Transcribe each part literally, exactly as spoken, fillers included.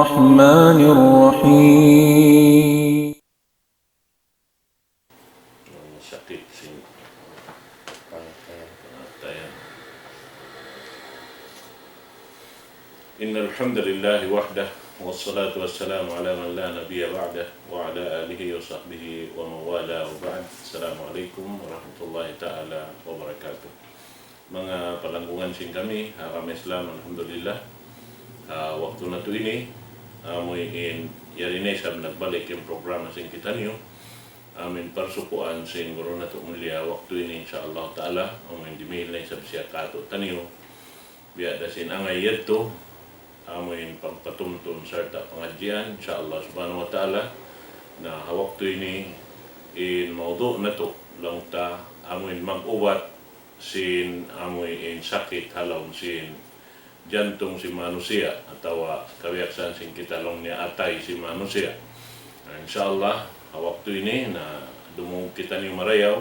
الرحمن الرحيم. Sakit sin pangatayan. إن الحمد لله وحده، والصلاة والسلام على من لا نبي بعده، وعلى آله وصحبه ومن والاه، وبعد. السلام عليكم ورحمة الله تعالى وبركاته. Manga palanggungan sin kami, ha, kami Islam, alhamdulillah. Ha waktu natu' ini, amu in yari na isab nagbalik in programa sin kitaniyu. Amu in parsukuan sin guru natu' mulia waktu ini, insya Allah ta'ala, amu in dimihil na isab siya kātu'niyu. Biya' da sin angay yadtu, amu in pagpatumtum sarta' pangadjian, insya Allah subhanahu wa ta'ala. Na ha waktu ini, in mawdu' natu', laung ta, amu in mag-ubat sin amu in sakit ha lawm sin jantung sin manusiya' atawa kabiyaksahan sin kita laung niya atay sin manusiya'. Na, insya Allah, ha waktu ini na dumungug kitaniyu marayaw,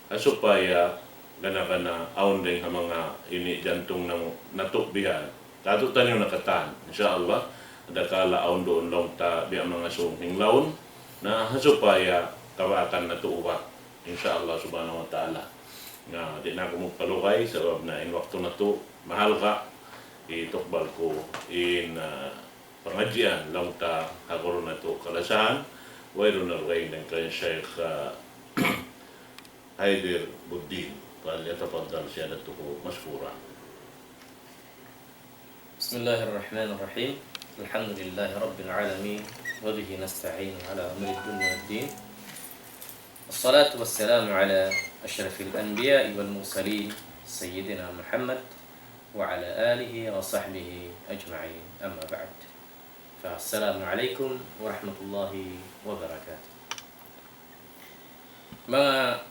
ha supaya gana-gana awn dayng ha manga ini jantung na natu' bihan. Kātu'niyu na katan, insya Allah, adakala awn duun laung ta biya' manga sūng hinglaun, na ha supaya kabaatan natu' ubat. Insya Allah subhanahu wa ta'ala. Na, di' na aku magpalugay, sabab na in waktu natu' mahalga', itukbal ku in, ah, pangadjian laung ta ha guru natu' kalasahan, wayruun na dugaing dayn kan Sheikh, ah, Haider Buddin. فليتفضل سيادته مشكورا. بسم الله الرحمن الرحيم. الحمد لله رب العالمين، وبه نستعين على أمر الدنيا والدين. والصلاة والسلام على أشرف الأنبياء والمرسلين سيدنا محمد وعلى آله وصحبه أجمعين. أما بعد. فالسلام عليكم ورحمة الله وبركاته. Manga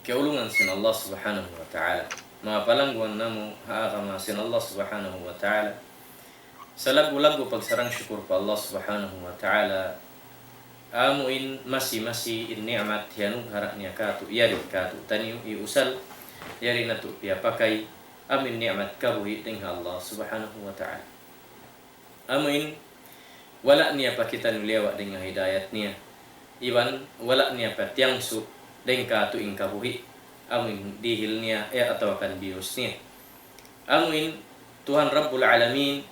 kiyaulungan sin Allah Subhanahu wa Ta'ala, manga palangguan namu' ha agama sin Allah Subhanahu wa Ta'ala, salaggu'-laggu' pagsarang-sukul pa Allah Subhanahu wa Ta'ala, amu in masi-masi in ni'mat hiyanughara' niya kātu', yari kātu'niyu iyusal, yari natu' piyapakay, amu in ni'mat kabuhi' dayn ha Allah Subhanahu wa Ta'ala. Amu in wala' niya pa kitaniyu liyawa' dayn ha hidayat niya. Iban wala' niya pa tiyangsu' dayn kātu' in kabuhi'. Amu in dihil niya, eh, atawa kan biyus niya. Amu in Tuhan Rabbul Alamin,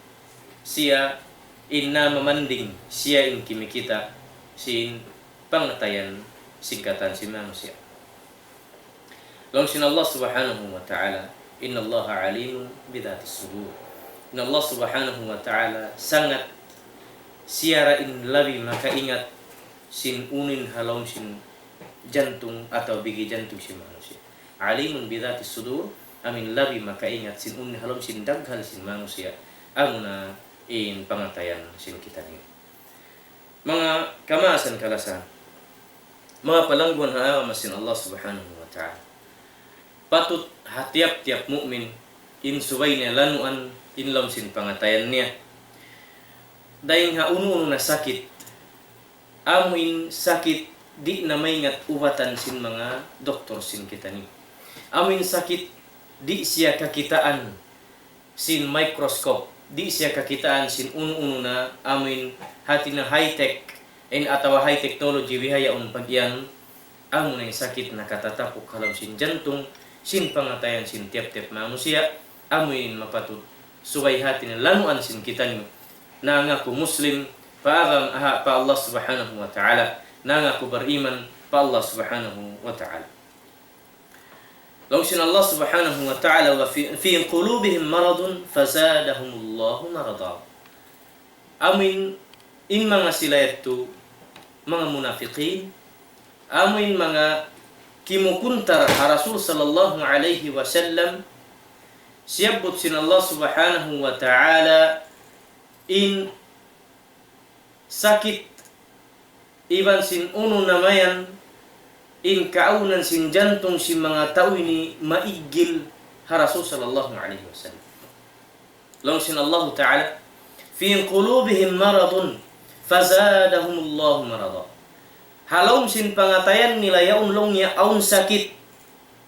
siya in namamanding, siya in kimikita' sin pangatayan sin katan sin manusiya'. Laung sin Allah Subhanahu wa Ta'ala, إن الله عليم بذات الصدور. In Allah Subhanahu wa Ta'ala sangat siya ra in labi makaingat sin unu in ha lawm sin jantung atawa bigi jantung sin manusiya'. عليم بذات الصدور, amu in labi makaingat sin unu in ha lawm sin daghal sin manusiya', amuna in pangatayan sin kitaniyu. Manga kamaasan kalasahan, manga palangguan ha agama sin Allah Subhanahu wa Ta'ala. Patut ha tiyap-tiyap mu'min in subay niya lanuan in lawm sin pangatayan niya. Dayng ha unu-unu na sakit, amu in sakit di' na maingat ubatan sin manga doktor sin kitaniyu. Amu in sakit di' siya kakitaan sin microscope, di' siya kakitaan sin unu-unu na amu in hati niya high-tech, in atawa high technology bihaun pag-iyanun, amu na in sakit nakatatapuk ha lawm sin jantung, sin pangatayan sin tiyap-tiyap manusiya', amu in mapatut subay hati niya lanuan sin kitaniyu. Nangaku Muslim pa agama, ha, pa Allah Subhanahu wa Ta'ala. Nangaku bariman pa Allah Subhanahu wa Ta'ala. Laung sin Allah Subhanahu wa Ta'ala, وفي، في قلوبهم مرض فزادهم الله مرضا. Amu in, in manga sila yadtu, manga munafiqin, amu in manga kimukuntar ha Rasul sallallahu alayhi wasallam, siyabbut sin Allah Subhanahu wa Ta'ala in sakit iban sin unu na mayan in kaawnan sin jantung sin manga tau ini maiggil ha Rasul sallallahu alayhi wasallam. Laung sin Allahu Ta'ala, في قلوبهم مرض فزادهم الله مرضا. Ha lawm sin pangatayan nila yaun laung niya awn sakit.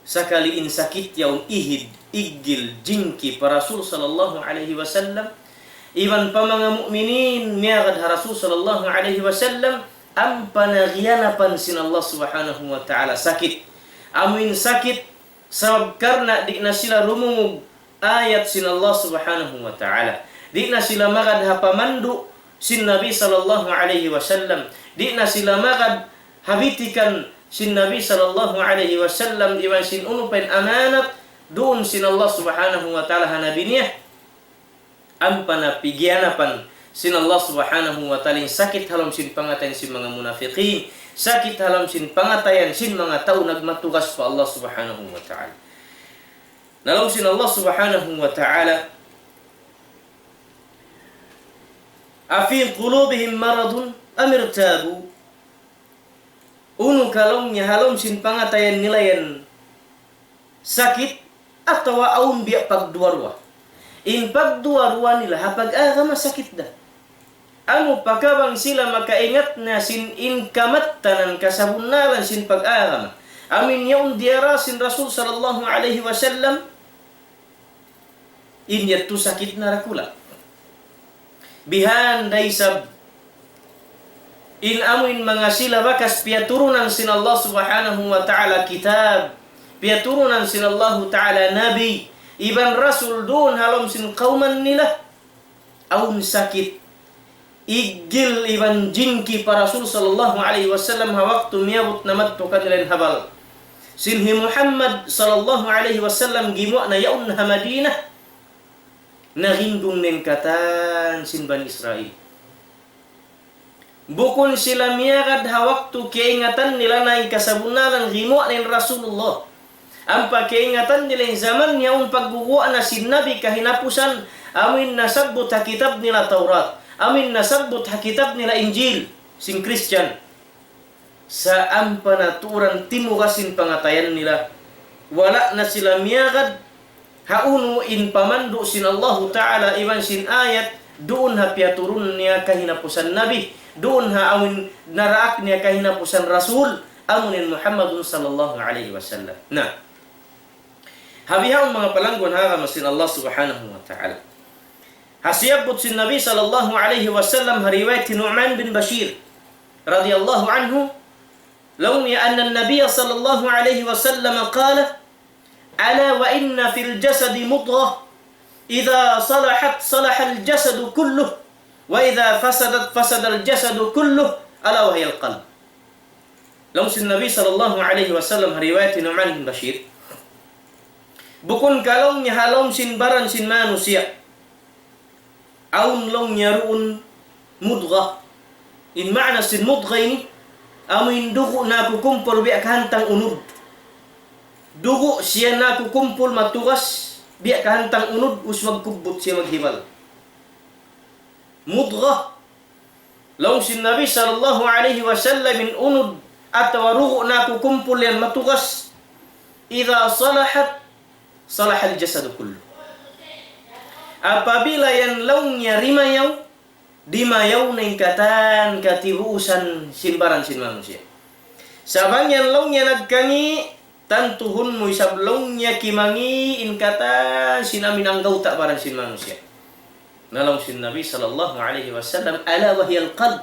Sakali in sakit yaun ihid, iggil, jingki pa Rasul sallallahu alayhi wasallam, iban pa manga mu'minin miyagad ha Rasul sallallahu alayhi wasallam, ampa na giyanapan sin Allah subhanahu wa ta'ala sakit. Amuin sakit sabab karna' di' na sila rumungug ayat sin Allah subhanahu wa ta'ala. Di' na sila magad ha pamandu' sin Nabi sallallahu alayhi wasallam. Di' na sila magad ha bitikan sin Nabi sallallahu alayhi wasallam iban sin unu pa in amanat duun sin Allah subhanahu wa ta'ala ha Nabi niya. Ampa na piyaganapan sin Allah subhanahu wa ta'ala in sakit ha lawm sin pangatayan sin manga munafiqin, sakit ha lawm sin pangatayan sin manga tau nagmatugas pa Allah subhanahu wa ta'ala. Na laung sin Allah subhanahu wa ta'ala, أفي قلوبهم مرض أم ارتابوا. Unu ka laung niya ha lawm sin pangatayan nila yan sakit atawa awn biya' pagduwa-ruwa. In pagduwa-ruwa nila ha pag-agama sakit da. Amu pa ka bang sila makaingat na sin in kamattanan kasabunnalan sin pag-agama. Amuin yaun diyara sin Rasul sallallahu alayhi wasallam, in yadtu sakit na dakula'. Bihan da isab in amuin manga sila bakas piyaturunan sin Allah subhanahu wa ta'ala kitab, piyaturunan sin Allah ta'ala nabi, iban rasul duun ha lawm sin kawman nila. Awn sakit, iggil iban jingki pa Rasul sallallahu alayhi wasallam ha waktu miyabut na madtu kanila in habal sin hi Muhammad sallallahu alayhi wasallam gimuwa' na yaun ha Madinah. Nagindung na in katan sin Bani Israil. Bukun sila miyagad ha waktu kiyaingatan nila na in kasabunnalan gimuwa' na in Rasulullah. Ampa kiyaingatan nila in jaman niya awn pagguwa' na sin Nabi kahinapusan, amuin nasabbut ha kitab nila Tawrat, amuin nasabbut ha kitab nila Injil, sin Christian. Sa' ampa na tuud timugas in pangatayan nila. Wala' na sila miyagad ha unu in pamandu' sin Allahu Ta'ala iban sin ayat, duun ha piyaturun niya kahinapusan Nabi, duun ha awn naraak niya kahinapusan Rasul, amuin Muhammadun sallallahu alayhi wasallam. Na, ha bihaun manga palangguan ha agama sin Allah subhanahu wa ta'ala. Ha siyabbut sin Nabi sallallahu alayhi wasallam ha riwayat Nu'man bin Bashir radiyallahu anhu, laung niya أن النبي صلى الله عليه وسلم قال: ألا وإن في الجسد مضغة إذا صلحت صلح الجسد كله وإذا فسدت فسد الجسد كله ألا وهي القلب. Laung sin Nabi sallallahu alayhi wasallam ha riwayat Nu'man bin Bashir, bukun ka laung niya ha lawm sin baran sin manusiya' awn laung niya duun mudgha. In maana sin mudgha ini, amuin dugu' nakukumpul biya' kahantang unud. Dugu' siya nakukumpul matugas biya' kahantang unud, ubus magkubbut siya maghibal. Mudgha. Laung sin Nabi sallallahu alayhi wasallam in unud atawa dugu' nakukumpul yan matugas. إذا صلحت صلح الجسد كله. Apabila yan laung niya dimayaw, dimayaw na in katan katibuusan sin baran sin manusiya'. Sa' bang yan laung niya nagkangi', tantuhun mu isab laung niya kimangi' in katan sin amuin anggawta' baran sin manusiya'. Na laung sin Nabi sallallahu alayhi wasallam, ألا وهي القلب.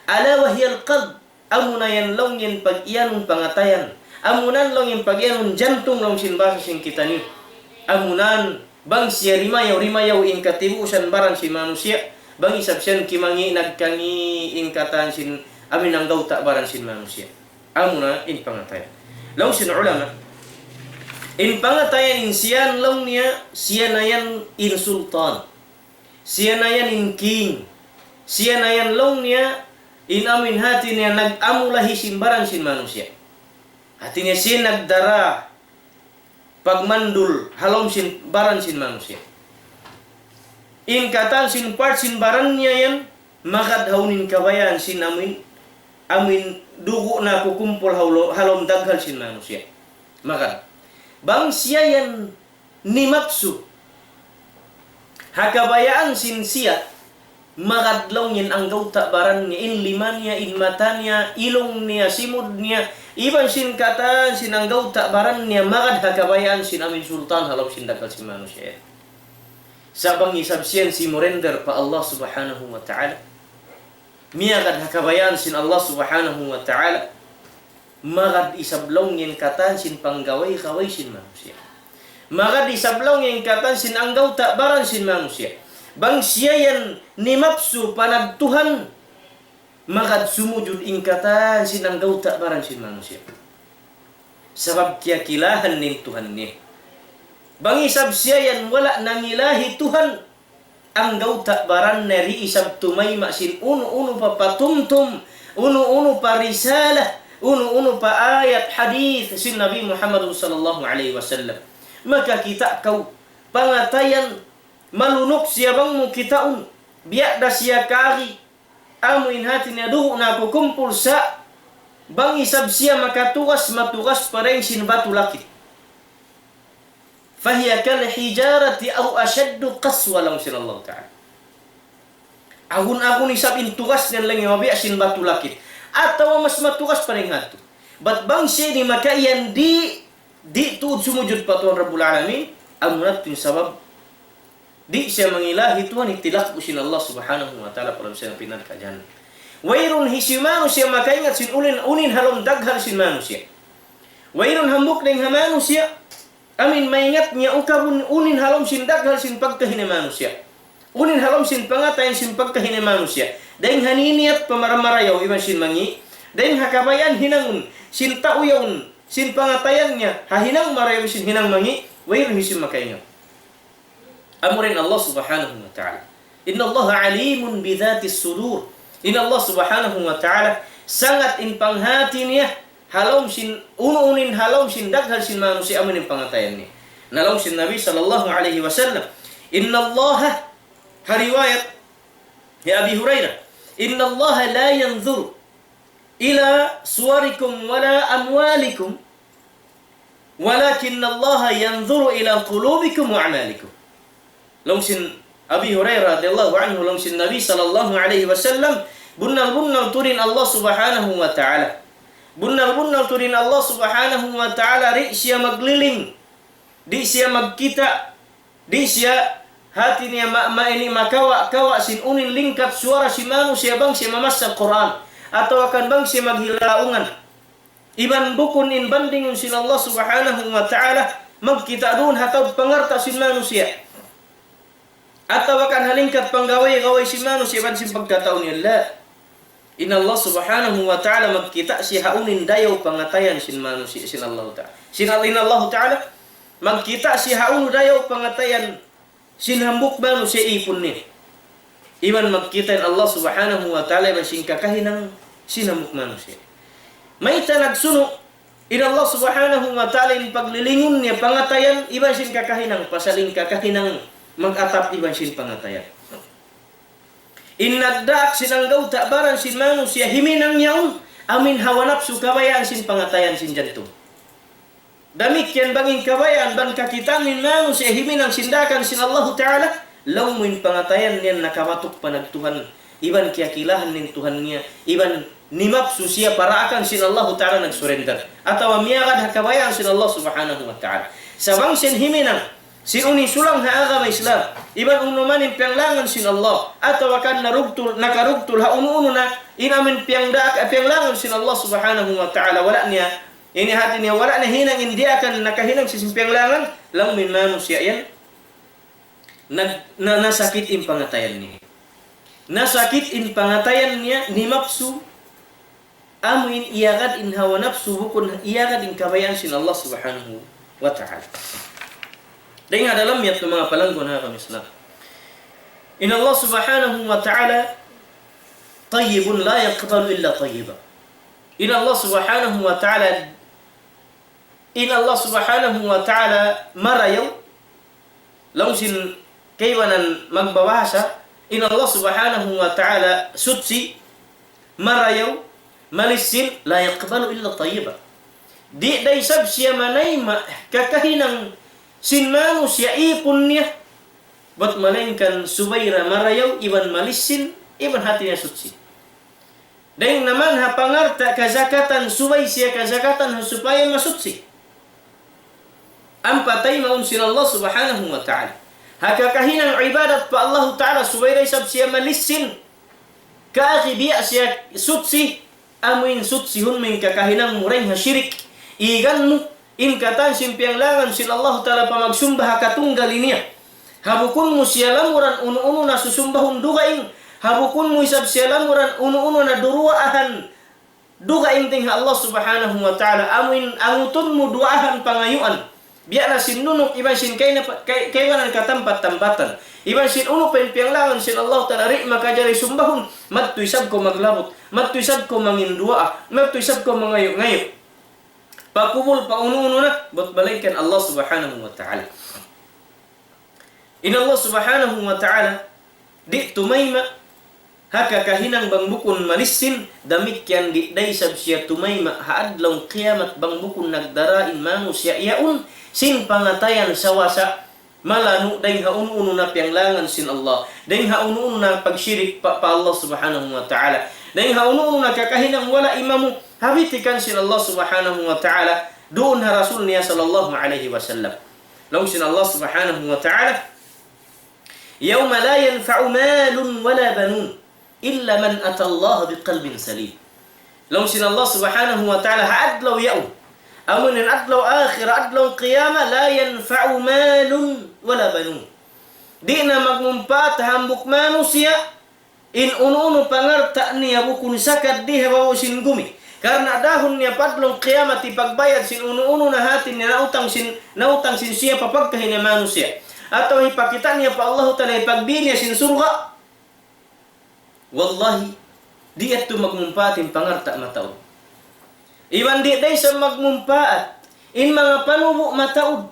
ألا وهي القلب. Amuna yan laung in pag-iyanun pangatayan. Amuna laung in pag-iyanun jantung laung sin bahasa sin kitaniyu. Amuna bang siya dimayaw, dimayaw in katibuusan baran sin manusiya'. Bang isab siya kimangi' nagkangi' in katan sin amuin anggawta' baran sin manusiya'. Amuna in pangatayan. Laung sin ulama, in pangatayan in siya laung niya, siya na yan in sultan. Siya na yan in king. Siya na yan laung niya in amuin hati niya nag-amulahi sin baran sin manusiya'. Hati niya siya nagdara pagmandul ha lawm sin baran sin manusiya'. In katan sin part sin baran niya yan, magad ha unu in kabayaan sin amuin, amuin dugu' nakukumpul ha lo-, ha lawm daghal sin manusiya'. Magad. Bang siya yan nimaksu ha kabayaan sin siya, magad laung in anggawta' baran niya, in lima niya, in mata niya, ilung niya, simud niya, iban sin katan sin anggawta' baran niya, magad ha kabayaan sin amuin sultan ha lawm sin daghal sin manusiya'. Sa' bang isab siya simurender pa Allah Subhanahu wa Ta'ala, miyagad ha kabayaan sin Allah Subhanahu wa Ta'ala, magad isab laung niya in katan sin panggaway-gaway sin manusiya'. Magad isab laung niya in katan sin anggawta' baran sin manusiya'. Bang siya yan nimapsu panagtuhan, magad sumujud in katan sin anggawta' baran sin manusiya'. Sabab kiyakilahan niya in Tuhan niya. Bang isab siya yan wala' nangilahi Tuhan, anggawta' baran niya di' isab tumayma' sin unu-unu pa patumtum, unu-unu pa risalah, unu-unu pa ayat hadith sin Nabi Muhammad sallallahu alayhi wasallam. Makakita' kaw, pangatayan, malunuk siya bang mu kitaun, biya' da siya kari, amu in hati niya dugu' na kukumpul sa' bang isab siya makatugas, matugas pa dayn sin batu lakit. فهي كالحجارة أو أشد قسوة, laung sin Allah Ta'ala. Agun-agun isab in tugas niya laung niya mabiya' sin batu lakit. Atawa mas matugas pa dayn hādtu. Bat bang siya di' makaiyan di', di' tuud sumujud pa Tuhan Rabbul Alamin, amuna tuud in sabab di' siya mangilahi Tuhan, hitilak sin Allah Subhanahu wa Ta'ala pa lawm sin api narka' jahannam. Wayruun hisiyu manusiya' makaingat sin unu in, unu in ha lawm daghal sin manusiya'. Wayruun hambuuk dayn ha manusiya', amin maingat niya ukabun unu in ha lawm sin daghal sin pagkahi niya manusiya'. Unu in ha lawm sin pangatayan sin pagkahi niya manusiya'. Dayn ha niniyat pa mara-marayaw iban sin mangi', dayn ha kabayaan hinangun sin tau yaun, sin pangatayan niya, ha hinang marayaw sin hinang mangi', wayruun hisiyu makaingat. Amura in Allah Subhanahu wa Ta'ala. إن الله عليم بذات الصدور. In Allah Subhanahu wa Ta'ala, sangat in panghati niya, ha lawm sin, unu-unu in ha lawm sin daghal sin manusiya' amu in pangatayan niya. Na laung sin Nabi sallallahu alayhi wasallam, إن الله, ha riwayat hi Abi Hurairah, إن الله لا ينظر إلى صوركم ولا أموالكم ولكن الله ينظر إلى قلوبكم وأعمالكم. Laung sin Abi Hurairah radiyallahu anhu, laung sin Nabi sallallahu alayhi wasallam, bunnal-bunnal tuud in Allah Subhanahu wa Ta'ala. Bunnal-bunnal tuud in Allah Subhanahu wa Ta'ala, di' siya magliling, di' siya magkita', di' siya hati niya ma-, ma-, ini makawa'-kawa' sin unu in lingkat suwara sin manusiya' bang siya mamassa Qur'an, atawa kan bang siya maghilaungan. Iban bukun in bandingun sin Allah Subhanahu wa Ta'ala, magkita' duun ha taud pangalta' sin manusiya'. Atawa kan ha lingkat panggaway-gaway sin manusiya' iban sin pagkatau niya. La. In Allah Subhanahu wa Ta'ala magkita' siya ha unu in dayaw pangatayan sin manusiya', sin Allah Ta'ala. Sin Allah, in Allah Ta'ala magkita' siya ha unu dayaw pangatayan sin hambuuk manusiya' ipun niya. Iban magkita' in Allah Subhanahu wa Ta'ala iban sin kakahinang sin hambuuk manusiya'. Mayta' nagsunu' in Allah Subhanahu wa Ta'ala in paglilingun niya pangatayan iban sin kakahinang, pasal in kakahinang mag-atap iban sin pangatayan. In nagdaak sin anggawta' baran sin manusiya' himinang yaun, amu in hawa napsu kabayaan sin pangatayan sin jantung. Damikkiyan bang in kabayaan, bang kakitaan in manusiya' himinang sin daakan sin Allahu Ta'ala, laung mu in pangatayan niya nakabatuk pa nagtuhan, iban kiyakilahan niya in Tuhan niya, iban nimapsu siya pa daakan sin Allahu Ta'ala nagsurrender. Atawa miyagad ha kabayaan sin Allah Subhanahu wa Ta'ala. Sa' bang siya himinang sin unu in sulang ha agama Islam, iban unu man in piyanglangan sin Allah, atawa kan narugtul, nakarugtul ha unu-unu na, in amu in piyangda-, piyanglangan sin Allah Subhanahu wa Ta'ala, wala' niya, ini hati niya, wala' niya hinang in diyaakan nakahinang sin piyanglangan, laung mu in manusiya' yan, nag-, na, nasakit in pangatayan niya. Nasakit in pangatayan niya, nimapsu, amu in iyagad in hawa napsu, bukun iyagad in kabayaan sin Allah Subhanahu wa Ta'ala. Dayn ha dalam yadtu manga palanggun ha agama Islam. In Allah Subhanahu wa Ta'ala tayyibun la yaqbalu illa tayyiba. In Allah Subhanahu wa Ta'ala, in Allah Subhanahu wa Ta'ala marayaw, laung sin kaibanan magbabahasa, in Allah Subhanahu wa Ta'ala suchi, marayaw, malissin, la yaqbalu illa tayyiba. Di' da isab siya manayma' kakahinang sin manusiya' ipun niya, bat malaingkan subay da marayaw, iban malissin, iban hati niya suchi. Dayn naman ha pangalta' kazakatan, subay siya kazakatan ha supaya masuchi. Ampa taymaun sin Allah Subhanahu wa Ta'ala. ha kakahinang ibadat pa Allahu Ta'ala, subay da isab siya malissin, kaagi biya' siya suchi, amuin suchihun mu in kakahinang mu dayn ha shirik. Igan mu in katan sin piyanglangan sin Allahu Ta'ala pa magsumba ha katunggal niya. Ha bukun mu siya lamuran unu-unu na susumbahun dugaing. Ha bukun mu isab siya lamuran unu-unu na duruwaahan dugaing dayn ha Allah Subhanahu wa Ta'ala. Amuin angutun mu duwaahan pangayuan. Biya' na sin nunuk iban sin kay na pa-, kay, kaibanan katampat-tampatan. Iban sin unu pa in piyanglangan sin Allah Ta'ala di' makajari sumbahun. Madtu isab kaw maglabut. Madtu isab kaw manginduwaa. Madtu isab kaw mangayu'-ngayu'. Pa kubul, pa unu-unu na, bat malaingkan Allah Subhanahu wa Ta'ala. In Allah Subhanahu wa Ta'ala, di' tumayma' ha kakahinang bang bukun malissin, damikkiyan di' da isab siya tumayma' ha adlaw kiyamat bang bukun nagdara in manusiya' yaun sin pangatayan sawasa, malanu' dayn ha unu-unu na piyanglangan sin Allah, dayn ha unu-unu na pagshirik pa, pa Allah Subhanahu wa Ta'ala, dayn ha unu-unu na kakahinang wala' imamu, ha bitikan sin Allah Subhanahu wa Ta'ala, duun ha Rasul niya sallallahu alayhi wasallam. Laung sin Allah Subhanahu wa Ta'ala, يوم لا ينفع مال ولا بنون إلا من أتى الله بقلب سليم. Laung sin Allah Subhanahu wa Ta'ala, ha adlaw yaun. Amun in adlaw akhir, adlaw qiyamah, لا ينفع مال ولا بنون. Di' na magmumpaat hambuuk manusiya', in unu-unu pangalta' niya bukun sakat di ha babaw sin gumi. Karna' dahun niya pa adlaw kiyamat hipagbayad sin unu-unu na hati niya nautang sin, nautang sin siya pa pagkahi niya manusiya'. Atawa hipakita' niya pa Allahu Ta'ala hipagbi niya sin surga'. Wallahi, di' yadtu magmumpaat in pangalta' mataud. Iban di' da isab magmumpaat in manga panubu' mataud.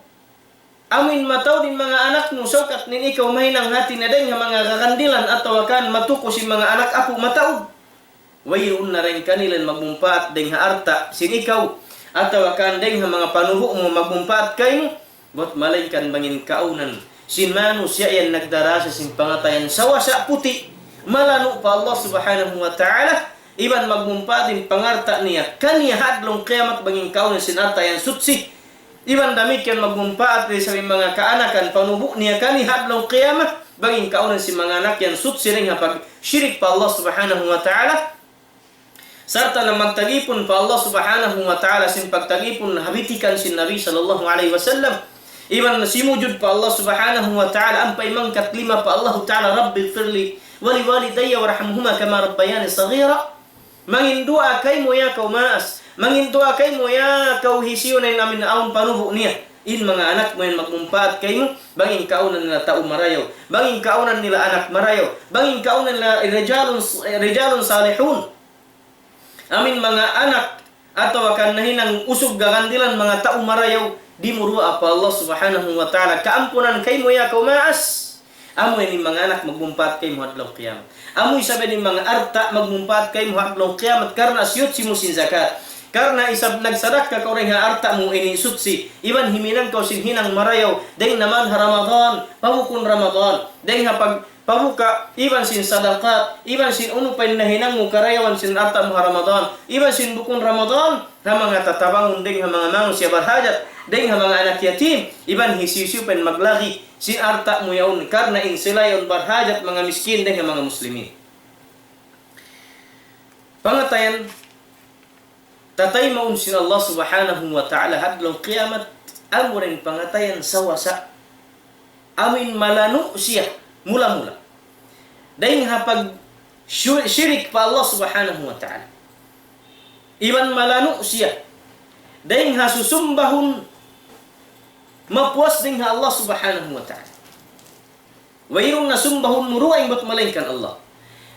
Amuin mataud in manga anak mu, saukat niya ikaw mahinang hati na dayn ha manga kagandilan atawa kan matuku' sin manga anak apu' mataud. Wayruun na dayn kanila in magmumpaat dayn ha alta' sin ikaw, atawa kan dayn ha manga panubu' mu magmumpaat kaymu, bat malaingkan bang in kaunan sin manusiya' yan nagdarasa sin pangatayan sawasa puti', malanu' pa Allah Subhanahu wa Ta'ala, iban magmumpaat in pangalta' niya kaniya ha adlaw kiyamat bang in kaunan sin alta' yan suchi. Iban damikkiyan magmumpaat da isab in manga kaanakan panubu' niya kaniya ha adlaw kiyamat, bang in kaunan sin manga anak yan suchi dayn ha pagshirik pa Allah Subhanahu wa Ta'ala. Sarta' na magtagipun pa Allah Subhanahu wa Ta'ala sin pagtagipun ha bitikan sin Nabi sallallahu alayhi wasallam. Iban simujud pa Allah Subhanahu wa Ta'ala, ampa imangkat lima pa Allah Ta'ala, رب اغفر لي ولوالدي وارحمهما كما ربياني صغيرا. Manginduwaa kaymu ya kaw maas. Manginduwaa kaymu ya kaw hisiyu na in amin awn panubu' niya. In manga anak mu yan magmumpaat kaymu, bang in kaunan nila tau marayaw. Bang in kaunan nila anak marayaw. Bang in kaunan nila رجال، رجال صالحون. Amin manga anak atawa kan nahinang usug gagandilan manga tau marayaw, di' mu duwaa pa Allah Subhanahu wa Ta'ala kaampunan kaymu ya kaw maas. Amu yan in manga anak magmumpaat kaymu ha adlaw kiyamat. Amu isab yan in manga alta' magmumpaat kaymu ha adlaw kiyamat karna' siyuchi mu sin zakat. Karna' isab nagsadakka kaw dayn ha alta' mu ini suchi. Iban himinang kaw sin hinang marayaw. Dayn naman ha Ramadan, pa bukun Ramadan. Dayn ha pag pabuka', iban sin sadaqat, iban sin unu pa in nahinang mu karayawan sin alta' mu ha Ramadan, iban sin bukun Ramadan, ha manga tatabangun dayn ha manga manusiya' barhajat, dayn ha manga anak yatim, iban hisiyu-siyu pa in maglagi' sin alta' mu yaun, karna' in sila yaun barhajat manga miskin dayn ha manga muslimin. Pangatayan, tataymaun sin Allah Subhanahu wa Ta'ala ha adlaw kiyamat, amu in pangatayan sawasa, amuin malanu' siya mula-mula dayn ha pag shu-, shirik pa Allah Subhanahu wa Ta'ala. Iban malanu' siya dayn ha susumbahun mapuas dayn ha Allah Subhanahu wa Ta'ala. Wayruun na sumbahun mu dugaing bat malaingkan Allah.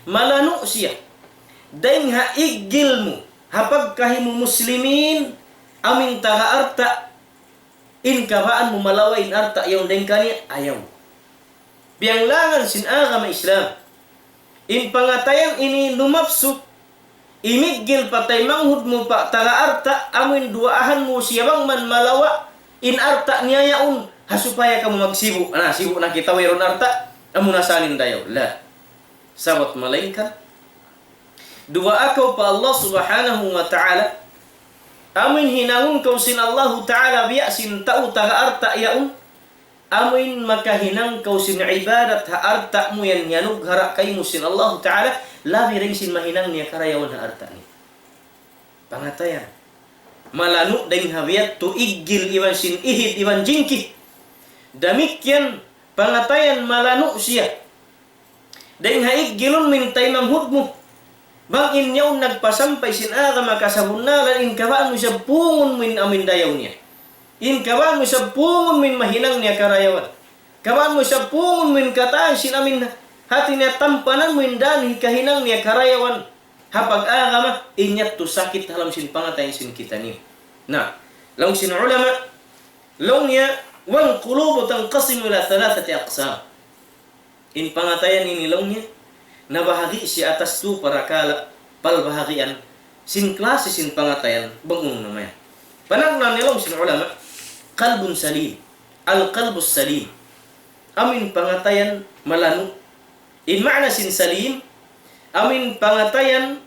Malanu' siya dayn ha iggil mu ha pagkahi mu muslimin, amuin taga alta', in kabaan mu malawa' in alta' yaun dayn kaniya, ayaw. Piyanglangan sin agama Islam. In pangatayan ini lumapsu, imiggil pa taymanghud mu pa taga alta', amuin duwaahan mu siya bang man malawa' in alta' niya yaun, ha supaya kamu magsibu'. Na, sibu' na kita wayruun alta', amu na sa in dayaw. La. Sabat malaingkan duwaa kaw pa Allah Subhanahu wa Ta'ala, amuin hinangun kaw sin Allahu Ta'ala biya' sin tau taga alta' yaun, amuin makahinang kaw sin ibadat ha alta' mu yan hiyanug hara' kaymu sin Allahu Ta'ala, labi dayn sin mahinang niya karayawan ha alta' niya. Pangatayan. Malanu' dayn ha biya' tu iggil iban sin ihid iban jingki. Damikkiyan pangatayan malanu' siya. Dayn ha iggilun mu in taymanghud mu. Bang in yaun nagpasampay sin agama kasabunnalan in kabaan mu isab pungun mu in amin dayaw niya. In kabaan mu isab pungun mu in mahinang niya karayawan. Kabaan mu isab pungun mu in katān sin amin hāti niya tampanan mu in dān hikahinang niya karayawan. Ha pag-agama, in yadtu sakit ha lawm sin pangatayan sin kitaniyu. Na, laung sin ulama, laung niya, والقلوب تنقسم إلى ثلاثة أقسام. In pangatayan ini laung niya, nabahagi' siya atas tu parakala', palbahagian, sin klasi sin pangatayan, bang unu na mayan. Panagnaan niya laung sin ulama, قلب سليم, القلب السليم. Amuin pangatayan malanu'. In maana sin salim, amuin pangatayan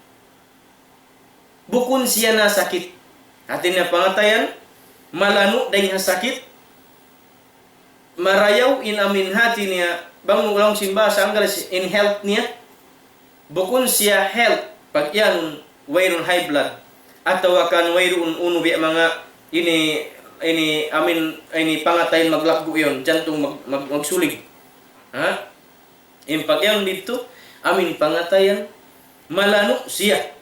bukun siya nasakit. Hāti niya pangatayan, malanu' dayn ha sakit, marayaw in amin hāti niya, bang mu laung sin bahasa Anggalis in health niya, bukun siya health, pag-iyanun wayruun high blood, atawa kan wayruun unu biya' manga ini, ini amin, ini pangatayan maglaggu' yan, jantung mag-, mag-, magsulig. Ha? In pag-iyanun didtu, amuin pangatayan, malanu' siya.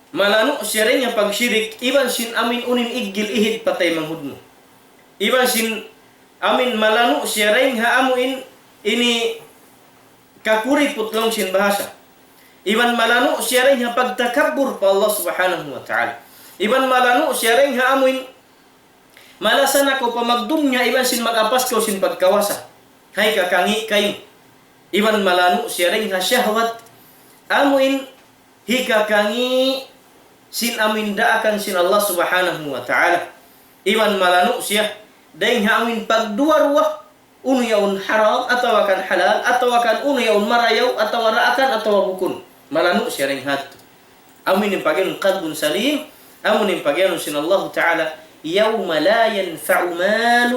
Malanu' siya dayn ha pagshirik, iban sin amuin unu in iggil ihid pa taymanghud mu. Iban sin amuin malanu' siya dayn ha amuin ini kakuriput laung sin bahasa. Iban malanu' siya dayn ha pagtakabbur pa Allah Subhanahu wa Ta'ala. Iban malanu' siya dayn ha amuin malasa na kaw pa magdunya iban sin mag-apas kaw sin pagkawasa. Hay kakangi' kaymu. Iban malanu' siya dayn ha shahwat. Amuin hikakangi' sin amuin daakan sin Allah Subhanahu wa Ta'ala. Iban malanu' siya dayn ha amuin pagduwa-ruwa. Unu yaun haram, atawa kan halal, atawa kan unu yaun marayaw, atawa daakan, atawa bukun. Malanu' siya dayn ha yadtu. Amu ini in pag-iyanun qalbun salim, amu ini in pag-iyanun sin Allahu Ta'ala, يوم لا ينفع مال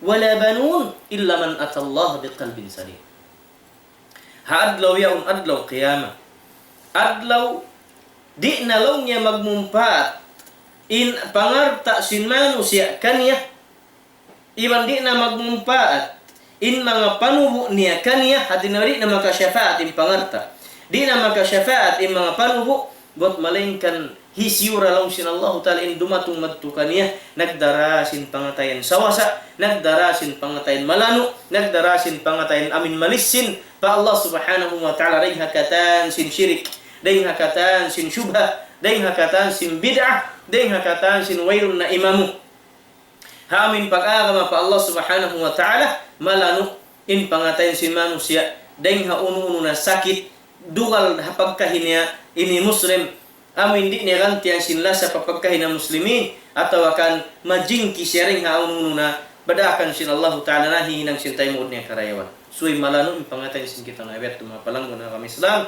ولا بنون إلا من أتى الله بقلب سليم. Ha adlaw yaun, adlaw qiyamah. Adlaw di' na laung niya magmumpaat in pangalta' sin manusiya' kaniya, iban di' na magmumpaat in manga panubu' niya kaniya, hati niya di' na makasyafaat in pangalta'. Di' na makasyafaat in manga panubu', buwat malaingkan hisiyu ra laung sin Allahu Ta'ala in dumatung madtu kaniya, nagdara sin pangatayan sawasa, nagdara sin pangatayan malanu', nagdara sin pangatayan amin malissin pa Allah Subhanahu wa Ta'ala, dayn ha katan sin shirik, dayn ha katan sin shubha, dayn ha katan sin bid'ah, dayn ha katan sin wayruun na imamu. Ha amin pag-agama pa Allah Subhanahu wa Ta'ala, malanu' in pangatayan sin manusiya', dayn ha unu-unu na sakit, dugal ha pagkahi niya ini Muslim, amin di' niya gantian sin lasa pa pagkahi niya Muslimin, atawa kan majingki siya dayn ha unu-unu na badaakan sin Allahu Ta'ala nahihinang sin taymaun niya karayawan. Subay malanu' in pangatayan sin kitaniyu, biya' ha yadtu manga palangga' ku ha agama Islam.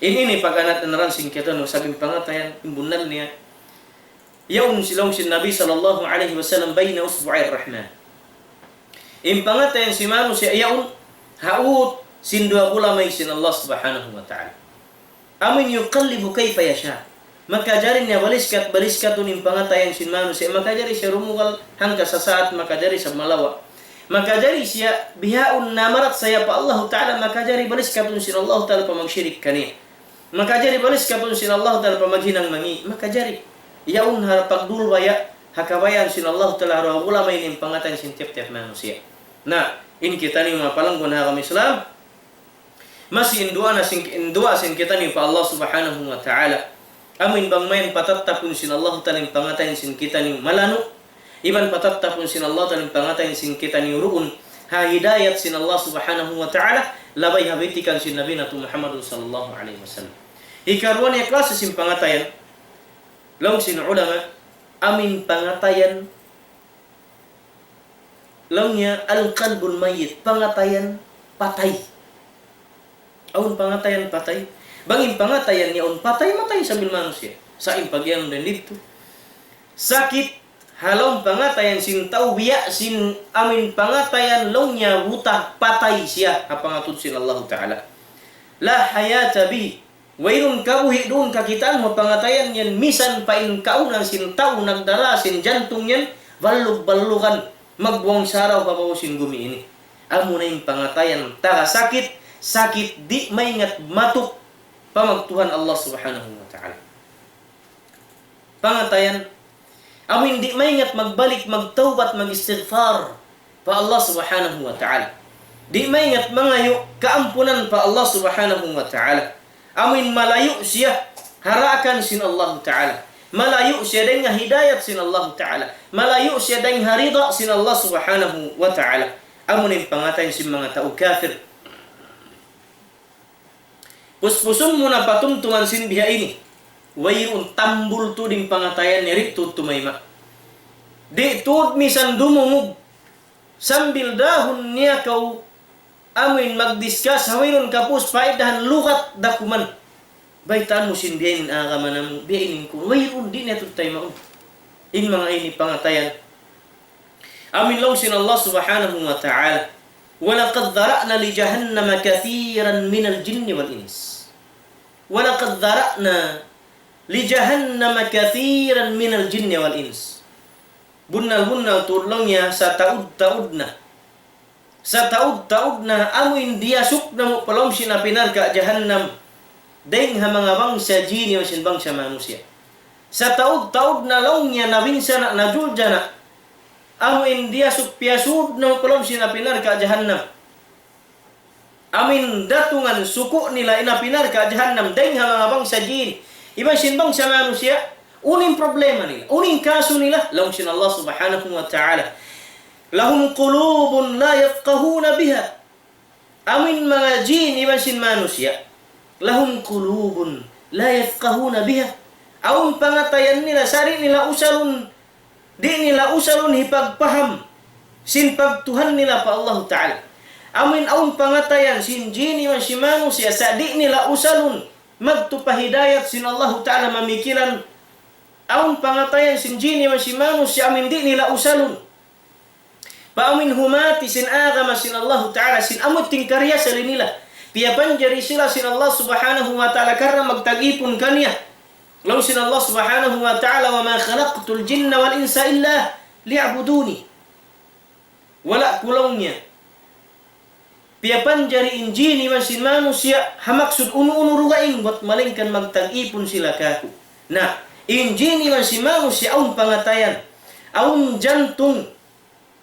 In ini pag-anad-anaran sin kitaniyu, sabab in pangatayan, in bunnal niya, yaun laung sin Nabi sallallahu alayhi wasallam, بين أصبعي الرحمن. In pangatayan sin manusiya' yaun ha ut sin duwa gulamay sin Allah Subhanahu wa Ta'ala. Amin يقلب كيف يشاء. Makajari niya baliskat-baliskatun in pangatayan sin manusiya'. Makajari siya rumugal hangka sasaat, makajari siya malawa'. Makajari siya bihaun namarat siya pa Allah Ta'ala, makajari baliskatun sin Allah Ta'ala pa magshirik kaniya. Makajari baliskatun sin Allah Ta'ala pa maghinang mangi'. Makajari. Yaun ha pagdulbaya, ha kabayaan sin Allah Ta'ala, ha duwa gulamay in pangatayan sin tiyap-tiyap manusiya'. Na, in kitaniyu manga palangga' ku ha agama Islam, masi in duwaa na sin, in duwaa sin kitaniyu pa Allah Subhanahu wa Ta'ala. Amin bang mayan patattapun sin Allah Ta'ala in pangatayan sin kitaniyu malanu', iban patattapun sin Allah Ta'ala in pangatayan sin kitaniyu duun ha hidayat sin Allah Subhanahu wa Ta'ala, labay ha bitikan sin Nabi natu' Muhammadun sallallahu alayhi wasallam. Hikaruwa niya klasi sin pangatayan, laung sin ulama, amin pangatayan, laung niya القلب الميت, pangatayan patay. Awn pangatayan patay. Bang in pangatayan niya awn patay, matay sambil manusiya'. Sa' in pagiyanun didtu, sakit ha lawm pangatayan sin tau, biya' sin amuin pangatayan laung niya buta, patay siya ha pangatud sin Allahu Ta'ala. لا حياة به. Wayruun kabuhi' duun kakitaan mu pangatayan yan, misan pa in kaawnan sin tau nagdara sin jantung yan, ballug-ballugan, magbuwang saraw pa babaw sin gumi ini. Amuna in pangatayan taga sakit, sakit di' maingat matuk pa magtuhan Allah Subhanahu wa Ta'ala. Pangatayan, amuin di' maingat magbalik, magtawbat, mag-istighfar pa Allah Subhanahu wa Ta'ala. Di' maingat mangayu' kaampunan pa Allah Subhanahu wa Ta'ala. Amuin malayu' siya ha daakan sin Allah Ta'ala. Malayu' siya dayn ha hidayat sin Allah Ta'ala. Malayu' siya dayn ha rida sin Allah Subhanahu wa Ta'ala. Amuna in pangatayan sin manga tau kafir. Puspusun mu na patumtuman sin biha ini. Wayruun tambul tuud in pangatayan niya, di' tuud tumayma'. Di' tuud misan dumungug. Sambil dahun niya kaw amuin mag-discuss, ha wayruun kapus paidahan lugat dakuman. Baytaan mu sin biya' ini in agama namu', biya' ini in kun. Wayruun, di' niya tuud taymaun. In manga ini pangatayan. Amuin laung sin Allah Subhanahu wa Ta'ala, ولقد ذرأنا لجهنم كثيرا من الجن والإنس. ولقد ذرأنا لجهنم كثيرا من الجن والإنس. Bunnal-bunnal tuud laung niya sataud-taud na. Sataud-taud na amuin diyasup namu' pa lawm sin api narka' jahannam. Dayng ha manga bangsa jin iban sin bangsa manusiya'. Sataud-taud na laung niya nabinsana', najuljana'. Amuin diyasup piyasud namu' pa lawm sin api narka' jahannam. Amuin datungan suku' nila in api narka' jahannam dayng ha manga bangsa jin iban sin bangsa manusiya'. Unu in problema nila? Unu in kasu nila? Laung sin Allah Subhanahu wa Ta'ala, لهم قلوب لا يفقهون بها. Amuin manga jin iban sin manusiya'. لهم قلوب لا يفقهون بها. Awn pangatayan nila, sa' di' nila usalun, di' nila usalun hipagpaham sin pagtuhan nila pa Allahu Ta'ala. Amuin awn pangatayan sin jin iban sin manusiya', sa' di' nila usalun magtup pa hidayat sin Allahu Ta'ala mamikilan. Awn pangatayan sin jin iban sin manusiya', amuin di' nila usalun pa amuin humati sin agama sin Allahu Ta'ala, sin amu in tingkariya sali nila. Piyapanjari sila sin Allah Subhanahu wa Ta'ala karna' magtag-ipun kaniya. Laung sin Allah Subhanahu wa Ta'ala, وما خلقت الجن والإنس إلا ليعبدون. Wala' ku laung niya piyapanjari in jin iban sin manusiya' ha maksud unu-unu dugaing bat malaingkan magtag-ipun sila kāku'. Na, in jin iban sin manusiya' awn pangatayan, awn jantung,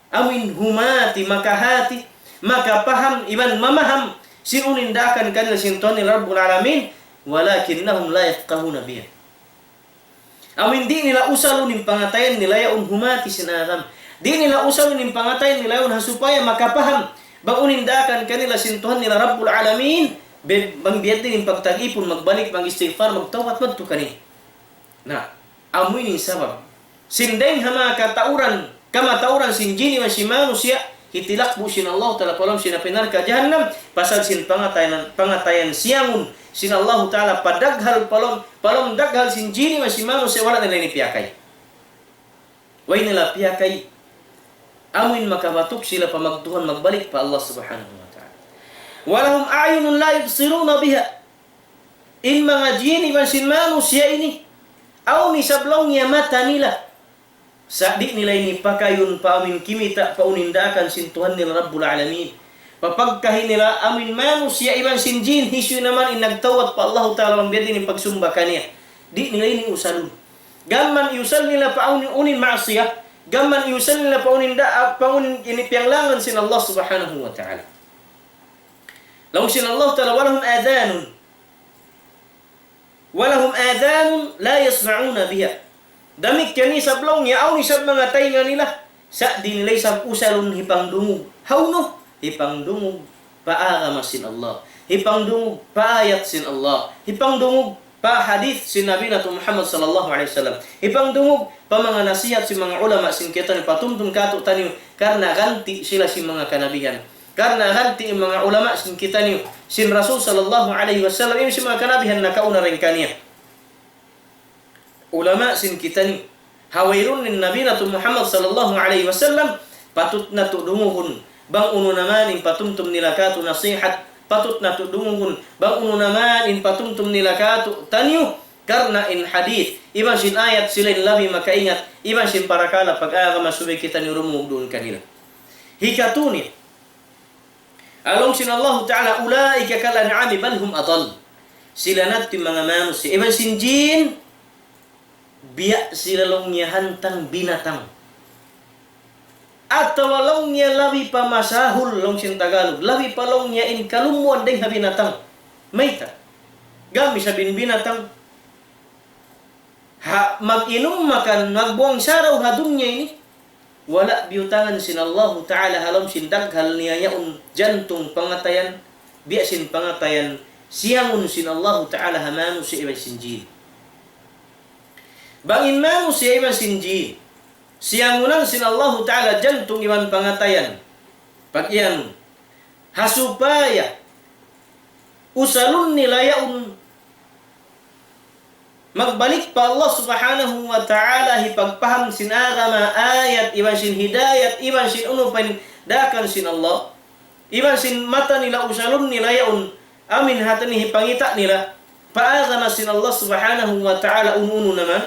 amuin humati, makahati, makapaham, iban mamaham sin unu in daakan kanila sin Tuhan nila Rabbul Alamin, ولكنهم لا يفقهون بها. Amuin di' nila usalun in pangatayan nila yaun humati sin agama. Di' nila usalun in pangatayan nila yaun ha supaya makapaham bang unu in daakan kanila sin Tuhan nila Rabbul Alamin, be-, bang biya' diin in pagtag-ipun, magbalik, mag-istighfar, magtawbat, madtu kaniya. Na, amu ini in sabab. Sin dayng ha manga katauran, kamatauran sin jin iban sin manusiya', hitilakbu' sin Allahu Ta'ala pa lawm sin api narka' jahannam, pasal sin pangatayan, pangatayan siyangun sin Allahu Ta'ala pa daghal pa lawm, pa lawm daghal sin jin iban sin manusiya', wala' nila ini piyakay. Way nila piyakay. Amuin makabatuk sila pa magtuhan, magbalik pa Allah Subhanahu wa Ta'ala. ولهم أعين لا يبصرون بها. In manga jin iban sin manusiya' ini, awn isab laung niya mata nila. Sa' di' nila ini pakayun pa amuin kimita' pa unu in daakan sin Tuhan nila Rabbul Alamin. Pa pagkahi nila amuin manusiya' iban sin jin, hisiyu na man in nagtawbat pa Allahu Ta'ala bang biya' diin in pagsumba kaniya. Di' nila ini usalun. Gam man iyusal nila pa unu, unu in maasiyat, gam man iyusal nila pa unu in da-, pa unu in ini piyanglangan sin Allah Subhanahu wa Ta'ala. Laung sin Allah Ta'ala, ولهم آذان ولهم آذان لا يسمعون بها. Damikkiyan isab laung niya, awn isab manga taynga nila, sa' di' nila isab usalun hipangdungug. Hawnu? Hipangdungug pa agama sin Allah. Hipangdungug pa ayat sin Allah. Hipangdungug pa hadith sin Nabi natu' Muhammad sallallahu alayhi wasallam. Hipangdungug pa manga nasihat sin manga ulama sin kitaniyu, patumtum kātu'niyu, karna' ganti' sila sin manga kanabihan. Karna' ganti' in manga ulama sin kitaniyu, sin Rasul sallallahu alayhi wasallam, iban sin manga kanabihan nakauna dayn kaniya. Ulama sin kitaniyu. Ha wayruun in Nabi natu' Muhammad sallallahu alayhi wasallam, patut natu' dungugun bang unu na man in patumtum nila kātu' nasihat, patut natu' dungugun bang unu na man in patumtum nila kātu'niyu, karna' in hadith iban sin ayat sila in labi makaingat iban sin parakala' pag-agama, subay kitaniyu dumungug duun kanila. Hikatū niya, laung sin Allahu Ta'ala, أولئك كالأنعام بل هم أضل. Sila na yadtu in manga manusiya' iban sin jin, biya' sila laung niya hantang binatang. Atawa laung niya labi pa masahul, laung sin Tagalog, labi pa laung niya in kalummuan dayng ha binatang. Mayta'? Gam isab in binatang, ha, mag-inum makan, magbuang saraw ha dunya ini, wala' biyutangan sin Allahu Ta'ala ha lawm sin daghal niya yaun jantung pangatayan, biya' sin pangatayan, siyangun sin Allahu Ta'ala ha manusiya' iban sin jin. Bang in manusiya' iban sin jin, siyangunan sin Allahu Ta'ala jantung iban pangatayan, pag-iyanun, ha supaya usalun nila yaun magbalik pa Allah Subhanahu wa Ta'ala, hipagpaham sin agama, ayat, iban sin hidayat, iban sin unu pa in daakan sin Allah, iban sin mata nila usalun nila yaun, amu in hati niya hipangita' nila pa agama sin Allah Subhanahu wa Ta'ala, unu-unu na man.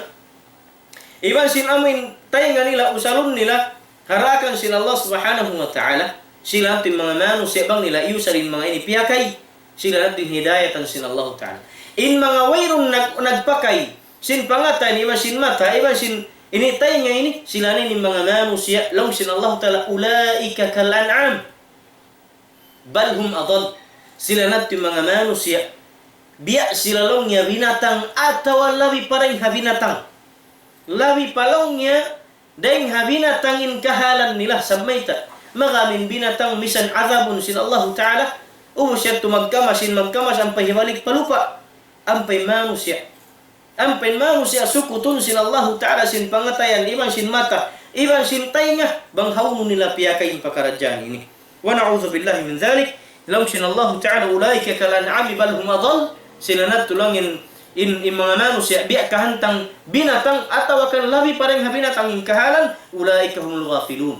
Iban sin amu in taynga nila usalun nila ha daakan sin Allah Subhanahu wa Ta'ala, sila na yadtu in manga manusiya' bang nila iyusal in manga ini piyakay, sila na yadtu in hidayatan sin Allahu Ta'ala. In manga wayruun nag-, nagpakay sin pangatayan iban sin mata, iban sin ini taynga ini, sila na ini in manga manusiya', laung sin Allahu Ta'ala, أولئك كالأنعام بل هم أضل. Sila na yadtu in manga manusiya', biya' sila laung niya binatang atawa labi pa dayng ha binatang. Labi pa laung niya dayng ha binatang in kahalan nila. Sabab mayta'? Maga in binatang misan adabun sin Allahu Ta'ala, ubus yadtu magkamas in magkamas ampa hibalik pa lupa'. Ampa in manusiya', ampa in manusiya' sukutun sin Allahu Ta'ala sin pangatayan, iban sin mata, iban sin taynga, bang hawnu nila piyakay in pakaradjaan ini. ونعوذ بالله من ذلك. Laung sin Allahu Ta'ala, أولئك كالأنعام بل هم أضل. Sila na yadtu laung in, in, in manga manusiya' biya' kahantang binatang atawa kan labi pa dayng ha binatang in kahalan, أولئك هم الغافلون.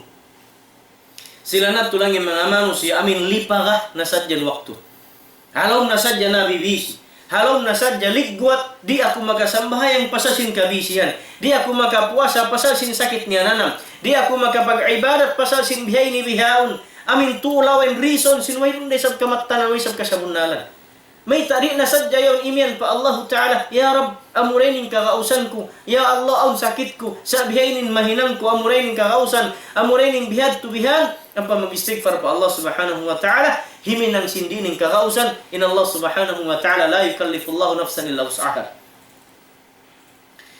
Sila na yadtu laung in manga manusiya' amu in lipaga na sadja in waktu. Ha lawm na sadja nabibisi. Ha lawm na sadja ligwat, di' aku makasambahayang pasal sin kabisihan. Di' aku makapuasa pasal sin sakit niya nanam. Di' aku makapag-ibadat pasal sin bihaini bihaun. Amu in tuud laung in reason sin wayruun da isab kamattanan, way isab kasabunnalan. Mayta'? Di' na sadja yaun imiyan pa Allahu Ta'ala, "Ya Rabb, amura ini in kagausan ku. Ya Allah, awn sakit ku. Sa' bihaini in mahinang ku, amura ini in kagausan. Amura ini in bihadtu bihan." Ampa mag-istighfar pa Allah Subhanahu wa Ta'ala, himinang sin dī niya in kagausan, in Allah Subhanahu wa Ta'ala, لا يكلف الله نفسا إلا وسعها.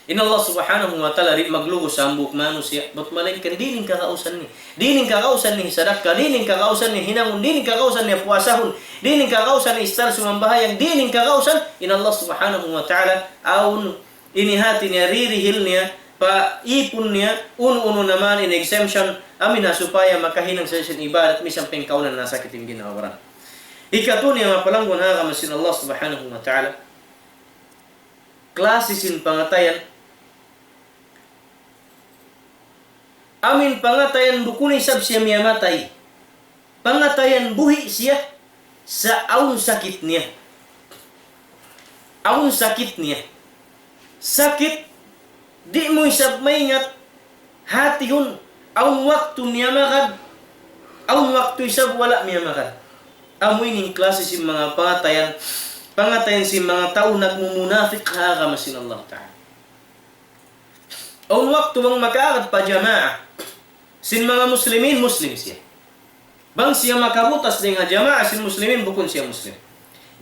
In Allah Subhanahu wa Ta'ala di' maglugus ha hambuuk manusiya', bat malaingkan dī niya in kagausan niya. Dī niya in kagausan niya sadakka, dī niya in kagausan niya hinangun, dī niya in kagausan niya puasahun, dī niya in kagausan niya istar sumambahayang, dī niya in kagausan, in Allah Subhanahu wa Ta'ala, awn ini hati niya, dirihil niya, pa ipun niya, unu-unu na man in exemption, amu in ha supaya makahinang sadja sin ibadat, misan pa in kaunan nasakit in ginhawa-baran. Hikatū niya, manga palangguan ha agama sin Allah Subhanahu wa Ta'ala, klasi sin pangatayan. Amu in pangatayan bukun isab siya miyamatay. Pangatayan buhi' siya, sa' awn sakit niya. Awn sakit niya. Sakit, di' mu isab maingat, hātihun, awn waktu miyamagad, awn waktu isab wala' miyamagad. Amu ini in klasi sin manga pangatayan, pangatayan sin manga tau nagmumunafik ha agama sin Allah Ta'ala. Awn waktu bang makaagad pa jamaa sin manga muslimin, muslim siya. Bang siya makabutas dayn ha jamaa sin muslimin, bukun siya muslim.